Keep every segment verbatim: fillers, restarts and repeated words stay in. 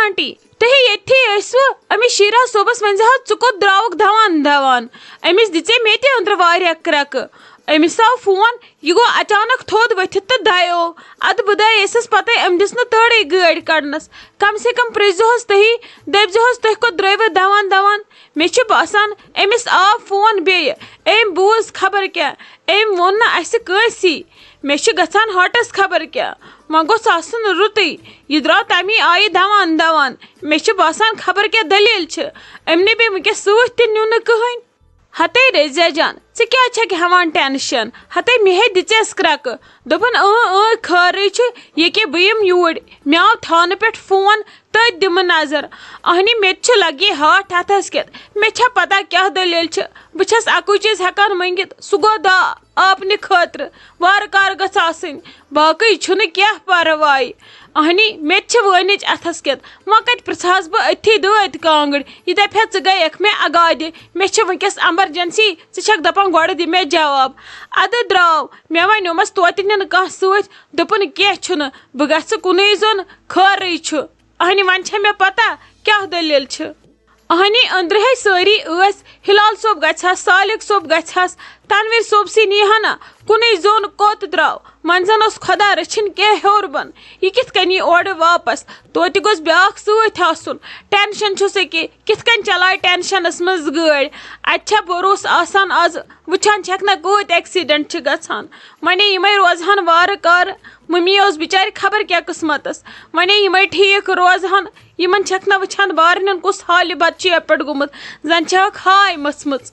Aunty, تُہۍ ییٚتھی ٲسوٕ؟ أمِس شیرا صٲبس ؤنۍ زِ ہا، ژٕ کوٚت درٛاوُکھ دھوان دھوان؟ أمِس دِژے مےٚ تہِ أنٛدرٕ واریاہ کرٛٮ۪کہٕ۔ أمِس آو فون، یہِ گوٚو اچانک تھوٚد ؤتھِتھ تہٕ دَیو۔ اَدٕ بہٕ دَیے یَسَس پَتَے، أمۍ دِژ نہٕ تٔڑٕے گٲڑۍ کَڑنَس۔ کم سے کم پرٛژھزِہوس تُہی، دٔپزِہوس، تُہۍ کوٚت درٛٲیوٕ دھوان دھوان؟ مےٚ چھُ باسان، أمِس آو فون بیٚیہِ۔ أمۍ بوٗز خبر کیٛاہ، أمۍ ووٚن نہٕ اَسہِ کٲنٛسی۔ مےٚ چھُ گژھان ہارٹس خبر کیٛاہ۔ وۄنۍ گوٚژھ آسُن رُتُے۔ یہِ درٛاو تَمی آیہِ دَوان دَوان۔ مےٚ چھُ باسان خبر کیٛاہ دٔلیٖل چھِ۔ أمۍ نے بیٚیہِ وٕنۍکٮ۪س سۭتۍ تہِ نیوٗ نہٕ کٕہٕنۍ۔ ہتے رضیہ جان، ژٕ کیٛازِ چھَکھ ہٮ۪وان ٹٮ۪نشن؟ ہتے مےٚ ہے دِژیس کرٛٮ۪کہٕ۔ دوٚپُن، اۭں اۭں، خٲرٕے چھُ، ییٚکیٛاہ بہٕ یِمہٕ یوٗرۍ۔ مےٚ آو تھانہٕ پٮ۪ٹھ فون، تٔتھۍ دِمہٕ نظر۔ اہنی، مےٚ تہِ چھِ لگی ہاتھ ہتھس کٮ۪تھ۔ مےٚ چھا پتہ کیٛاہ دٔلیٖل چھِ؟ بہٕ چھَس اَکُے چیٖز ہٮ۪کان مٔنگِتھ، سُہ گوٚو دعا آپنہِ خٲطرٕ۔ وارٕ کارٕ گٔژھ آسٕنۍ، باقٕے چھُنہٕ کینٛہہ پرواے۔ اہنی، مےٚ تہِ چھِ وٲنِج اَتھس کٮ۪تھ۔ وۄنۍ کَتہِ پرٛژھہَس بہٕ أتھی دٲدۍ کانٛگٕر؟ یہِ دَپہِ ہا، ژٕ گٔیَکھ مےٚ اگادِ، مےٚ چھِ وٕنۍکٮ۪س emergency، ژٕ چھَکھ دَپان گۄڈٕ دِ مےٚ جواب۔ اَدٕ درٛاو، مےٚ وَنیومَس توتہِ نِنہٕ کانٛہہ سۭتۍ، دوٚپُن، کینٛہہ چھُنہٕ، بہٕ گژھٕ کُنُے زوٚن، خٲرٕے چھُ۔ اہنہِ، وۄنۍ چھےٚ مےٚ پتہ کیٛاہ دٔلیٖل چھِ۔ اہنہِ، أنٛدرٕ ہے سٲری ٲسۍ، ہلال صٲب گژھِ ہس، سالک صٲب گژھِ ہس، تنویر صٲب سی نیٖہا نہ، کُنُے زوٚن کوٚت درٛاو؟ وۄنۍ زن اوس خۄدا رٔچھِنۍ کینٛہہ ہیوٚر بۄن۔ یہِ کِتھ کٔنۍ یی اورٕ واپس؟ توتہِ گوٚژھ بیٛاکھ سۭتۍ آسُن۔ ٹینشن چھُس أکے، کِتھ کٔنۍ چلاوِ ٹینشنس منٛز گٲڑۍ؟ اتہِ چھا بھروسہٕ آسان از؟ وٕچھان چھکھ نہ کۭتۍ accident چھِ گژھان۔ وۄنۍ یِمے روزہن وارٕ کارٕ۔ مٔمی ٲس بِچارِ خبر کیٛاہ قٕسمتس۔ وۄنۍ یِمے ٹھیٖک روزہن، یِمن چھکھ نہ وٕچھان بارنٮ۪ن کُس حالہِ بد چھُ یپٲرۍ گوٚمُت، زن چھکھ ہاے مٔژھمٕژ۔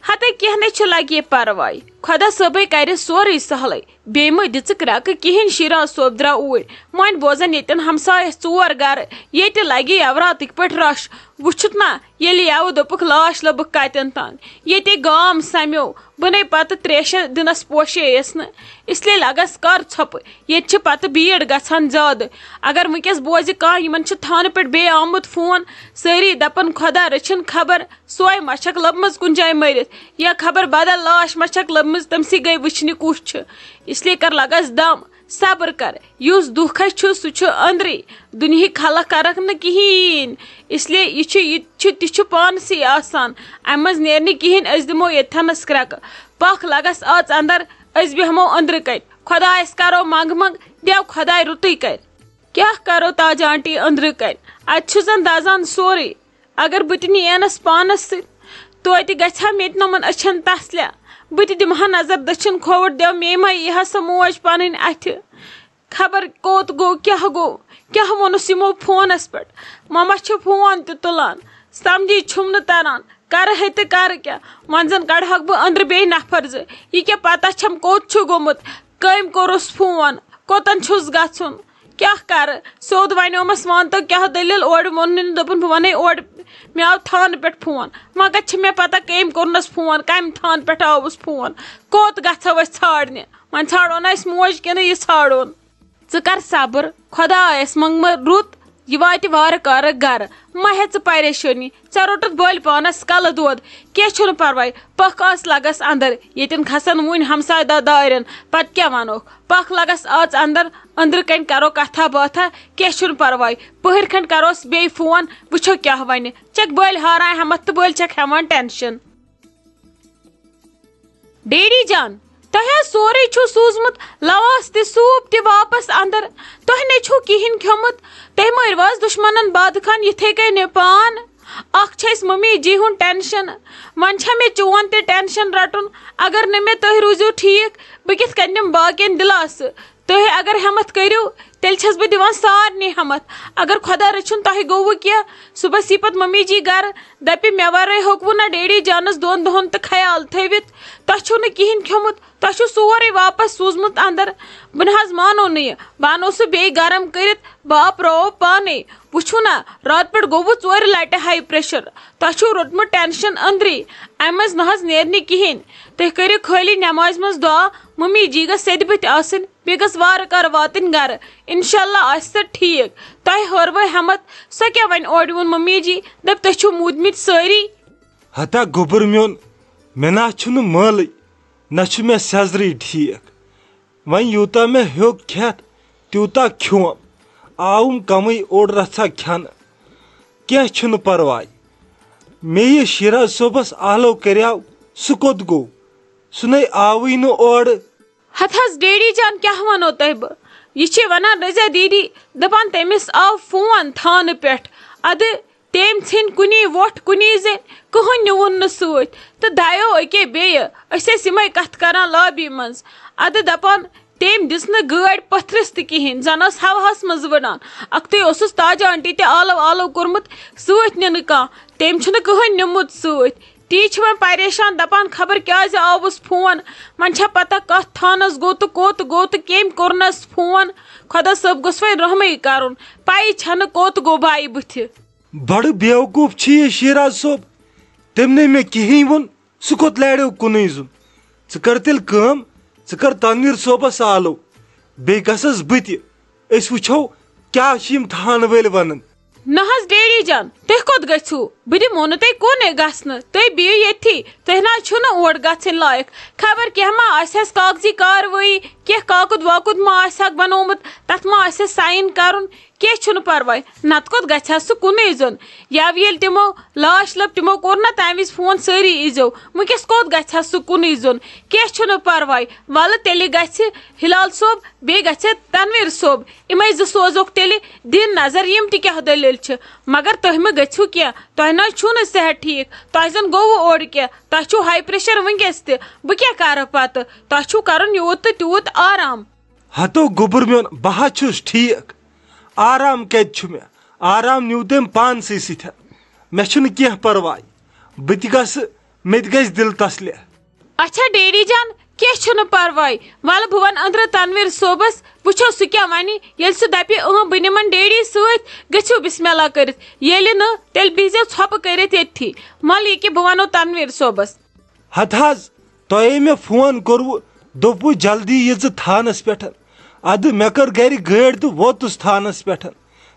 ہتے کینٛہہ نے چھُ، لگہِ پرواے، خۄدا صٲبے کرِ سورُے سہلٕے۔ بیٚیہِ مہٕ دِژٕ کرٛٮ۪کہٕ کِہیٖنۍ، شیراز صٲب درٛاو اوٗرۍ۔ وۄنۍ بوزن ییٚتٮ۪ن ہمسایس ژور گرٕ، ییٚتہِ لگہِ یوراتٕکۍ پٲٹھۍ رش۔ وٕچھُتھ نا، ییٚلہِ یَوٕ دوٚپُکھ لاش لٔبٕکھ کَتٮ۪ن تام، ییٚتے گام سَمیو۔ بہٕ نے پَتہٕ تریشہِ دِنَس پوشییَس نہٕ، اس لیے لَگَس کَر ژھۄپہٕ۔ ییٚتہِ چھِ پَتہٕ بیٖڑ گژھان زیادٕ۔ اگر وٕنۍکٮ۪س بوزِ کانٛہہ، یِمَن چھُ تھانہٕ پٮ۪ٹھ بیٚیہِ آمُت فون، سٲری دَپَن، خۄدا رٔچھِن خبر، سۄے ما چھَکھ لٔبمٕژ کُنہِ جایہِ مٔرِتھ، یا خبر بدل لاش ما چھَکھ لٔبمٕژ، تٔمۍ سٕے گٔے وٕچھنہِ کُس چھُ۔ اس لیے کر لَگَس دَم۔ صبر کر، یُس دُکھ چھُ، سُہ چھُ أنٛدرٕے۔ دُنیہٕکۍ خلق کرکھ نہٕ کِہیٖنۍ۔ اس لیے یہِ چھُ، یہِ چھُ، تہِ چھُ پانسٕے آسان۔ اَمہِ منٛز نیرِ نہٕ کِہیٖنۍ، أسۍ دِمو ییٚتھٮ۪نَس کرٛٮ۪کہٕ۔ پکھ لگس اژ اندر، أسۍ بیٚہمو أنٛدرٕ کنہِ۔ خۄدایس کرو منٛگہٕ منٛگ، دٮ۪و خۄداے رُتُے کرِ۔ کیٛاہ کرو تاج آنٹی أنٛدرٕ کنہِ؟ اتہِ چھُ زن دزان سورُے۔ اگر بہٕ تہِ نِینس پانس سۭتۍ، توتہِ گژھِ ہا مےٚ تہِ نۄمن أچھن تسلیا۔ بہٕ تہِ دِمہٕ ہا نظر دٔچھِنۍ کھووُر، دٮ۪و مے ما یی ہا سۄ موج پنٕنۍ اتھِ۔ خبر کوٚت گوٚو، کیٛاہ گوٚو، کیٛاہ ووٚنُس یِمو فونس پٮ۪ٹھ؟ مما چھِ فون تہِ تُلان، سمجھی چھُم نہٕ تران، کرٕ ہے تہٕ کرٕ کیٛاہ؟ وۄنۍ زن کڑہکھ بہٕ أنٛدرٕ بیٚیہِ نفر زٕ۔ یہِ کیٛاہ پتہ چھم کوٚت چھُ گوٚمُت، کٔمۍ کوٚرُس فون، کوٚتن چھُس گژھُن؟ کیٛاہ کرٕ؟ سیوٚد ونیومس، وَن تہٕ کیٛاہ دٔلیٖل؟ اورٕ ووٚن نہٕ، دوٚپُن، بہٕ وَنے اورٕ، مےٚ آو تھانہٕ پٮ۪ٹھ فون۔ وۄنۍ کَتہِ چھِ مےٚ پتہ کٔمۍ کوٚرنَس فون، کَمہِ تھانہٕ پٮ۪ٹھ آوُس فون؟ کوٚت گژھو أسۍ ژھانٛڈنہِ؟ وۄنۍ ژھانٛڈو نہ أسۍ موج کِنہٕ یہِ ژھانٛڈون؟ ژٕ کر صبر، خۄدایس منٛگمہٕ رُت، یہِ واتہِ وارٕ کارٕ گرٕ۔ مہ ہےٚ ژٕ پریشٲنی، ژےٚ روٚٹُتھ بٔلۍ پانس کلہٕ دود۔ کینٛہہ چھُنہٕ پرواے، پکھ آس لگس اندر، ییٚتٮ۪ن کھسن وُنۍ ہمسایہِ دار دارٮ۪ن، پتہٕ کیٛاہ ونوکھ؟ پکھ لگس آژ اندر، أنٛدرٕ کنۍ کرو کتھا باتھا۔ کینٛہہ چھُنہٕ پرواے، پٔہٕرۍ کھنٛڈ کروس بیٚیہِ فون، وٕچھو کیٛاہ ونہِ۔ چھکھ بٔلۍ ہاران ہٮ۪متھ تہٕ بٔلۍ چھکھ ہٮ۪وان ٹینشن۔ ڈیڈی جان، تۄہہِ حظ سورُے چھُو سوٗزمُت، لواس تہِ سوٗپ تہِ واپس اندر۔ تۄہہِ نے چھُو کِہیٖنۍ کھیوٚمُت۔ تُہۍ مٲرِو حظ دُشمنن بادٕ خان یِتھَے کٔنۍ پان۔ اکھ چھِ اَسہِ مٔمی جی ہُنٛد ٹینشن، وۄنۍ چھا مےٚ چون تہِ ٹینشن رٹُن؟ اگر نہٕ مےٚ تُہۍ روٗزِو ٹھیٖک، بہٕ کِتھ کٔنۍ دِمہٕ باقین دِلاسہٕ؟ تُہۍ اگر ہٮ۪متھ کٔرِو، تیٚلہِ چھَس بہٕ دِوان سارنٕے ہٮ۪متھ۔ اگر خۄدا رٔچھِن تۄہہِ گوٚوٕ کینٛہہ، صُبحس یی پتہٕ مٔمی جی گرٕ، دَپہِ، مےٚ ورٲے ہیوٚکوُ نہ ڈیڈی جانس دۄن دۄہن تہٕ خیال تھٲوِتھ۔ تۄہہِ چھُو نہٕ کِہیٖنۍ کھیوٚمُت، تۄہہِ چھُو سورُے واپس سوٗزمُت اندر۔ بہٕ نہ حظ مانو نہٕ یہِ، بہٕ انو سُہ بیٚیہِ گرم کٔرِتھ، بہٕ آپراوو پانے۔ وٕچھِو نہ، راتہٕ پٮ۪ٹھ گوٚوُ ژورِ لٹہِ ہاے پریشر۔ تۄہہِ چھُو روٚٹمُت ٹینشن أنٛدری، امہِ منٛز نہ حظ نیرِ نہٕ کِہیٖنۍ۔ تُہۍ کٔرِو خٲلی نٮ۪مازِ منٛز دُعا، مٔمی جی گژھِ سیٚدِ بٕتھِ آسٕنۍ، بیٚیہِ گٔژھ وارٕ کارٕ واتٕنۍ گرٕ۔ انشاءاللہ آسہِ سۄ ٹھیٖک۔ تۄہہِ ہٲروٕ ہٮ۪متھ، سۄ کیٛاہ وَنہِ؟ اورٕ ووٚن مٔمی جی، دَپ، تُہۍ چھِو موٗدمٕتۍ سٲری۔ ہتا گوٚبُر میون، مےٚ نہ چھُنہٕ مٲلٕے، نہ چھُ مےٚ سیٚزرٕے ٹھیٖک۔ وۄنۍ یوٗتاہ مےٚ ہیوٚک کھٮ۪تھ، تیوٗتاہ کھیوٚم۔ آوُم کمٕے اوٚڑ رژھا کھٮ۪نہٕ۔ کینٛہہ چھُنہٕ پرواے۔ مےٚ یہِ شیراز صٲبس آلو کریاو، سُہ کوٚت گوٚو؟ سُہ نے آوٕے نہٕ اورٕ۔ ہتہٕ حظ ڈیڈی جان، کیٛاہ ونو تۄہہِ بہٕ؟ یہِ چھِ ونان رضیہ دیدی، دپان تٔمِس آو فون تھانہٕ پٮ۪ٹھ۔ ادٕ تٔمۍ ژھٕنۍ کُنی وۄٹھ، کُنی زٔنۍ، کٕہٕنۍ نیوٗن نہٕ سۭتۍ۔ تہٕ دایو أکے بیٚیہِ، أسۍ ٲسۍ یِمے کتھٕ کران لابی منٛز۔ ادٕ دپان تٔمۍ دِژ نہٕ گٲڑۍ پٔتھرِس تہِ کِہینۍ، زن ٲس ہوہس منٛز وٕڑان۔ اکھتُے اوسُس تاجہِ آنٹی تہِ آلو آلو کوٚرمُت، سۭتۍ نِنہٕ کانٛہہ۔ تٔمۍ چھُنہٕ کٕہٕنۍ نیوٗمُت سۭتۍ۔ تی چھِ وۄنۍ پریشان، دپان خبر کیازِ آوُس فون، وۄنۍ چھا پتہ کتھ تھانس گوٚو تہٕ کوٚت گوٚو تہٕ کٔمۍ کوٚرنس فون۔ خۄدا صٲب گوٚژھ وۄنۍ رحمٕے کرُن، پَیی چھنہٕ کوٚت گوٚو بایہِ بٕتھِ۔ بڑٕ بیوقوٗف چھُ یہِ شیراز صٲب، تٔمۍ نے مےٚ کِہیٖنۍ ووٚن، سُہ کوٚت لارٮ۪و کُنُے زوٚن؟ ژٕ کر تیٚلہِ کٲم، ژٕ کر تنویر صٲبس آلو، بیٚیہِ گژھس بہٕ تہِ، أسۍ وٕچھو کیٛاہ چھِ یِم تھانہٕ وٲلۍ ونان۔ نہ حظ ڈیڈی جان، تُہۍ کوٚت گٔژھِو؟ بہٕ دِمو نہٕ تۄہہِ کُنے گژھنہٕ، تُہۍ بِہِو ییٚتھی، تُہۍ نہ حظ چھِو نہٕ اور گژھٕنۍ لایق۔ خبر کینٛہہ ما آسہِ ہس کاغذی کاروٲیی، کینٛہہ کاکُد واکُد ما آسہِ ہکھ بنومُت، تتھ ما آسہِ ہس ساین کرُن، کینٛہہ چھُنہٕ پرواے، نتہٕ کوٚت گژھِ ہا سُہ کُنُے زوٚن؟ یَوٕ ییٚلہِ تِمو لاش لٔب، تِمو کوٚر نہ تمہِ وِزِ فون سٲری ییٖزیو، وٕنکیٚس کوٚت گژھِ ہا سُہ کُنُے زوٚن؟ کینٛہہ چھُنہٕ پرواے، ولہٕ تیٚلہِ گژھِ ہلال صٲب، بیٚیہِ گژھِ تنویر صٲب، یِمے زٕ سوزوکھ تیٚلہِ دِن نظر، یِم تہِ کیٛاہ دٔلیٖل چھِ۔ مگر تُہۍ مہٕ گٔژھِو کینٛہہ، تۄہہِ نہ حظ چھُو نہٕ صحت ٹھیٖک، تۄہہِ زن گوٚوٕ اوٚڑ کینٛہہ، تۄہہِ چھُو ہاے پریشر وٕنکیٚس تہِ، بہٕ کیٛاہ کرٕ پتہٕ؟ تۄہہِ چھُو کرُن یوٗت تہٕ تیوٗت آرام۔ ہتو گوٚبُر میون، بہٕ ہا چھُس ٹھیٖک۔ آرام کتہِ چھُ مےٚ؟ آرام نیوٗ تٔمۍ پانسٕے سۭتۍ۔ مےٚ چھُنہٕ کینٛہہ پرواے۔ بہٕ تہِ گژھٕ، مےٚ تہِ گژھِ دِل تسلہِ۔ اچھا ڈیڈی جان، کینٛہہ چھُنہٕ پرواے۔ ولہٕ بہٕ ونہٕ أنٛدرٕ تنویر صٲبس، وٕچھو سُہ کیٛاہ ونہِ۔ ییٚلہِ سُہ دپہِ، اۭں، بہٕ نِمن ڈیڈی سۭتۍ، گٔژھِو بسم اللہ کٔرِتھ۔ ییٚلہِ نہٕ، تیٚلہِ بِہزیو ژھۄپہٕ کٔرِتھ ییٚتھی۔ ولہٕ یہِ کہِ بہٕ ونو تنویر صٲبس۔ ہتہٕ حظ، تۄہے مےٚ فون کوٚروٕ، دوٚپوٕ جلدی یہِ ژٕ تھانس پٮ۪ٹھ۔ ادٕ مےٚ کٔر گرِ گٲڑۍ تہٕ ووتُس تھانس پٮ۪ٹھ۔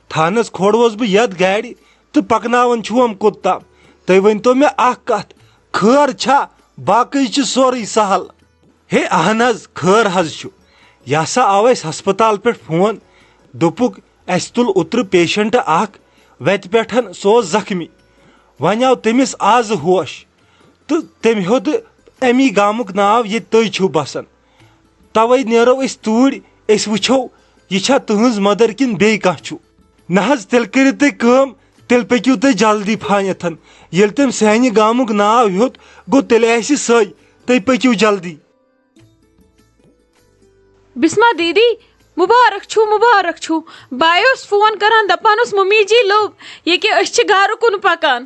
تھانس کھولوس بہٕ یتھ گاڑِ تہٕ پکناوان چھُوم کوٚت تام۔ تُہۍ ؤنۍتو مےٚ اکھ کتھ، خٲر چھا؟ باقٕے چھُ سورُے سہل۔ ہے اہن حظ، خٲر حظ چھُ۔ یہِ ہسا آو اَسہِ ہسپتال پٮ۪ٹھ فون، دوٚپُکھ اَسہِ تُل اوترٕ پیشنٹ اکھ وتہِ پٮ۪ٹھ، سُہ اوس زخمی۔ وۄنۍ آو تٔمِس آز ہوش۔ تہٕ تٔمۍ ہیوٚت اَمی گامُک ناو ییٚتہِ تُہۍ چھِو بسان۔ توے نیرو أسۍ توٗرۍ، أسۍ وٕچھو یہِ چھا تُہٕنٛز مدر کِنہٕ بیٚیہِ کانٛہہ چھُ۔ نہ حظ، تیٚلہِ کٔرِو تُہۍ کٲم، تیٚلہِ پٔکِو تُہۍ جلدی پہن یتھن۔ ییٚلہِ تٔمۍ سانہِ گامُک ناو ہیوٚت، گوٚو تیٚلہِ آسہِ سۄے۔ تُہۍ پٔکِو جلدی۔ بسمہ دیدی، مبارک چھُو، مبارک چھُو۔ بایہِ اوس فون کران، دپان اوس ممی جی لوٚب، یہِ کہِ أسۍ چھِ گرٕ کُن پکان۔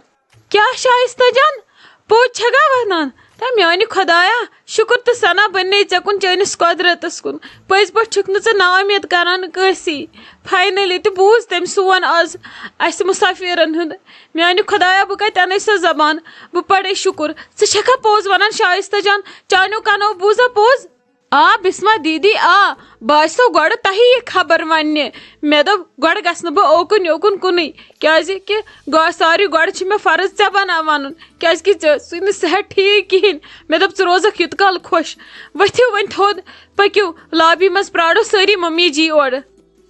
کیٛاہ شایستہ جان، پوٚز چھَکھا وَنان؟ تہٕ میٛانہِ خۄدایا، شُکُر تہٕ ثنا بَنے ژےٚ کُن، چٲنِس قۄدرَتَس کُن۔ پٔزۍ پٲٹھۍ چھُکھ نہٕ ژٕ نااُمید کَران کٲنٛسی۔ فاینٔلی تہِ بوٗز تٔمۍ سون آز اَسہِ مُسافِرَن ہُنٛد۔ میٛانہِ خۄدایا، بہٕ کَتہِ اَنَے سۄ زبان؟ بہٕ پَرے شُکُر۔ ژٕ چھَکھا پوٚز وَنان شایستہ جان؟ چانیو کَنو بوٗزا پوٚز؟ آ بسمہ دیدی، آ، بہٕ آسو گۄڈٕ تۄہی یہِ خبر وننہِ۔ مےٚ دوٚپ گۄڈٕ گژھٕ نہٕ بہٕ اوکُن یوکُن کُنُے، کیازِ کہِ گا-، ساروی گۄڈٕ چھُ مےٚ فرض ژےٚ بنان ونُن، کیازِ کہِ ژےٚ ٲسٕے نہٕ صحت ٹھیٖک کِہینۍ۔ مےٚ دوٚپ ژٕ روزکھ یُت کال خۄش۔ ؤتھِو وۄنۍ تھوٚد، پٔکِو لابی منٛز پرارو سٲری ممی جی اورٕ۔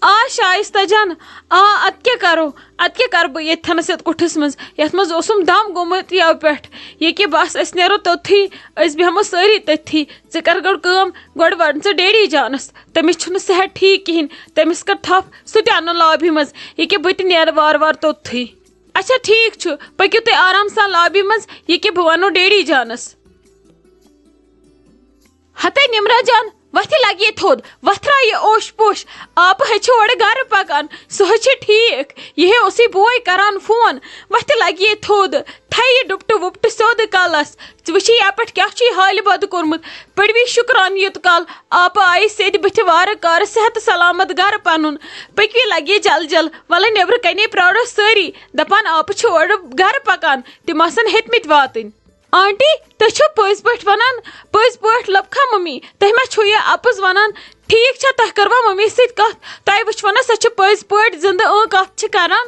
آ شایستہ جان، آ، ادٕ کیٛاہ کرو؟ ادٕ کیٛاہ کرٕ بہٕ ییٚتھٮ۪نس یتھ کُٹھِس منٛز؟ یتھ منٛز اوسُم دم گوٚمُت یَوٕ پٮ۪ٹھ۔ یہِ کہِ بس أسۍ نیرو توٚتھٕے، أسۍ بیٚہمو سٲری تٔتھی۔ ژٕ کر گۄڈٕ کٲم، گۄڈٕ ون ژٕ ڈیڈی جانس، تٔمِس چھُنہٕ صحت ٹھیٖک کِہینۍ، تٔمِس کر تھپھ، سُہ تہِ انُن لابی منٛز۔ یہِ کہِ بہٕ تہِ نیرٕ وارٕ وارٕ توٚتھٕے۔ اچھا ٹھیٖک چھُ، پٔکِو تُہۍ آرام سان لابی منٛز، یہِ کہِ بہٕ ونو ڈیڈی جانس۔ ہتے نمرہ جان، وتھِ لگہِ یہِ تھوٚد، وتھرا یہِ اوش پوش۔ آپہٕ ہے چھِ اورٕ گرٕ پکان، سُہ ہے چھِ ٹھیٖک، یہِ ہے اوسُے بوے کران فون۔ وتھِ لگہِ یہِ تھوٚد، تھایہِ یہِ ڈُپٹہٕ وُپٹہٕ سیوٚد کلس۔ ژٕ وٕچھی یپٲرۍ کیٛاہ چھُ یہِ حالہِ بدٕ کوٚرمُت۔ پٔڑوی شُکران یوٗت کال آپہٕ آیہِ سیٚدِ بٕتھِ وارٕ کارٕ صحت سلامت گرٕ پنُن۔ پٔکوی لگہِ یہِ جل جل، ولہٕ نیبرٕ کنے پرارو سٲری۔ دپان آپہٕ چھِ اورٕ گرٕ پکان، تِم آسن ہیٚتمٕتۍ واتٕنۍ۔ آنٹی، تُہۍ چھِو پٔزۍ پٲٹھۍ وَنان؟ پٔزۍ پٲٹھۍ لبکھا ممی، تُہۍ ما چھِو یہِ اَپُز وَنان؟ ٹھیٖک چھا، تۄہہِ کٔروا ممی سۭتۍ کَتھ؟ تۄہہِ وٕچھوٕ نا، سۄ چھِ پٔزۍ پٲٹھۍ زِندٕ، اۭں، کَتھ چھِ کَران۔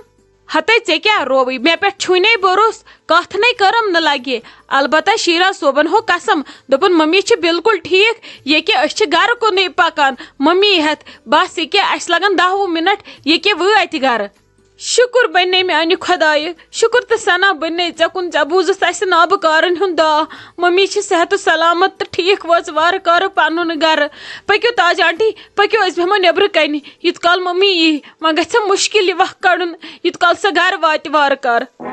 ہتے ژےٚ کیٛاہ رووٕے؟ مےٚ پٮ۪ٹھ چھُے نے بروسہٕ، کَتھ نے کٔرٕم نہٕ لگہِ۔ البتہ شیرا صٲبن ہو قسم، دوٚپُن ممی چھِ بالکل ٹھیٖک، یہِ کہِ أسۍ چھِ گرٕ کُنُے پکان، ممی ہٮ۪تھ۔ بس یہِ کہِ اَسہِ لگن دَہ وُہ منٹ، یہِ کہِ وٲتۍ گرٕ۔ شُکُر بَنے میانہِ خۄدایہِ، شُکُر تہٕ ثنا بَنے ژےٚ کُن، ژےٚ بوٗزُتھ اَسہِ نابہٕ کارَن ہُنٛد داہ۔ مٔمی چھِ صحت و سلامت تہٕ ٹھیٖک وٲژ وارٕ کارٕ پَنُن گَرٕ۔ پٔکِو تاج آنٹی، پٔکِو، أسۍ بیٚہمو نیٚبرٕ کَنہِ۔ یوٗت کال مٔمی یی، وۄنۍ گژھِ مُشکِل یہِ وَکھ کَڑُن، یوٗت کال سۄ گَرٕ واتہِ وارٕ کارٕ۔